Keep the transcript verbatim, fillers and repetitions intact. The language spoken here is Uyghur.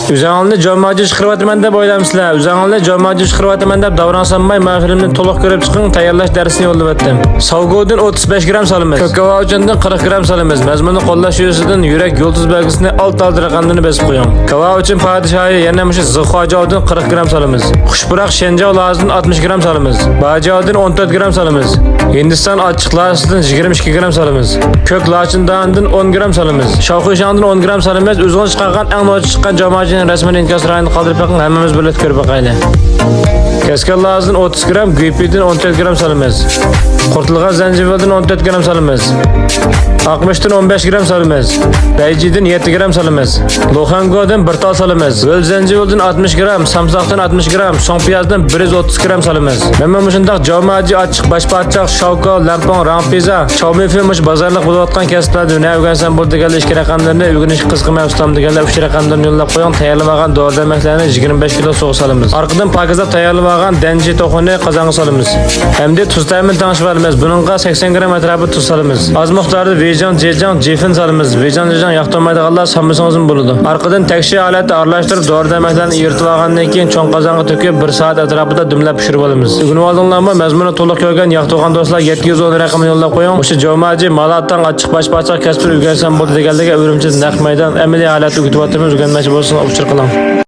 ئۆزۈڭلارنى جوماجى چىقىرىۋاتىمەن دەپ ئويلايمىسىلەر؟ ئۆزۈڭلارنى جوماجى چىقىرىۋاتىمەن دەپ داۋراڭ سالماي، مانا فىلىمنى تولۇق كۆرۈپ چىقىڭ، تەييارلاش دەرسىنى يوللىۋەتتىم. ساۋگودىن ئوتتۇز بەش گرام سالىمىز. كۆككاۋا ئۈچۈندىن قىرىق گرام سالىمىز. مەزمۇننى قوللاش يۈزىسىدىن يۈرەك يۇلتۇز بەلگىسىنى ئالتە ئالتە رەقەمدىن بېسىپ قويۇڭ. كاۋا ئۈچۈن پادىشاھى يەنە مۇشۇ زىخۇاجاۋدىن قىرىق گرام سالىمىز. خۇشپۇراق شيەنجاۋ لازىدىن ئاتمىش گرام سالىمىز. باجاۋدىن ئون تۆت گرام سالىمىز. ھىندىستان ئاچچىق لازىدىن يىگىرمە ئىككى گرام سالىمىز. كۆك لاچىنداندىن ئون گرام سالىمىز. شاۋخۇيشاڭدىن ئون گرام سالىمىز. ئۆزىڭىز چىقارغان ئەڭ نوچى چىققان جاماجىنىڭ رەسمىنى ئىنكاس رايونىدا قالدۇرۇپ بېقىڭ، ھەممىمىز بىرلىكتە كۆرۈپ باقايلى. كەسكەن لازىدىن ئوتتۇز گرام، گۈيپىدىن ئون تۆت گرام سالىمىز. قۇرۇتۇلغان زەنجىۋىلدىن ئون تۆت گرام سالىمىز. ئاقمىشتىن ئون بەش گرام سالىمىز. بەيجىدىن يەتتە گرام سالىمىز. لوخەنگودىن بىر تال سالىمىز. ھۆل زەنجىۋىلدىن ئاتمىش گرام، سامساقتىن ئاتمىش گرام، سۇڭپىيازدىن بىر يۈز ئوتتۇز گرام سالىمىز. مەنمۇ مۇشۇنداق جاۋماجى، ئاچچىق باش پاچاق، شاۋكاۋ، لەمپۇڭ، راڭپىزا، چاۋمىفې مۇشۇ بازارلىق بولۇۋاتقان كەسىپلەردە ھۈنەر ئۆگەنسەم بولدى دېگەنلەر ئىككى رەقەملىرىنى، ئۆگىنىشكە قىزىقىمەن ئۇستام دېگەنلەر ئۈچ رەقەملىرىنى يوللاپ قويۇڭ. تەييارلىۋالغان دورا دەرمەكلەرنى يىگىرمە بەش كىلو سۇغا سالىمىز. ئارقىدىن پاكىزلاپ تەييارلىۋالغان دەنجى توخۇنى قازانغا سالىمىز. ئەمدى تۇز تەمىنى تەڭشىۋالىمىز. بۇنىڭغا سەكسەن گرام ئەتراپىدا تۇز سالىمىز. ئاز مىقداردا ۋېيجاڭ، جېجاڭ، جىفېن سالىمىز. ۋېيجاڭ، جېجاڭ ياقتۇرمايدىغانلار سالمىسىڭىزمۇ بولىدۇ. ئارقىدىن تەكشى ھالەتتە ئارىلاشتۇرۇپ، دورا دەرمەكلەرنى ئېرىتىۋالغاندىن كېيىن، چوڭ قازانغا تۆكۈپ، بىر سائەت ئەتراپىدا دۈملەپ پىشۇرۇۋالىمىز. ئۆگىنىۋالدىڭلارمۇ؟ مەزمۇنى تولۇق كۆرگەن ياقتۇرغان دوستلار يەتتە يۈز ئون رەقەمنى يوللاپ قويۇڭ. مۇشۇ جوماجى، مالاتا، ئاچچىق باش پاچاق كەسپىنى ئۆگەنسەم بولدى دېگەنلەرگە ئۈرۈمچىدە نەق مەيدان ئەمەلىي ھالەتتە ئۆگىتىۋاتىمىز. ئۆگەنمەكچى بولسىڭىز ئۇچۇر قىلىڭ.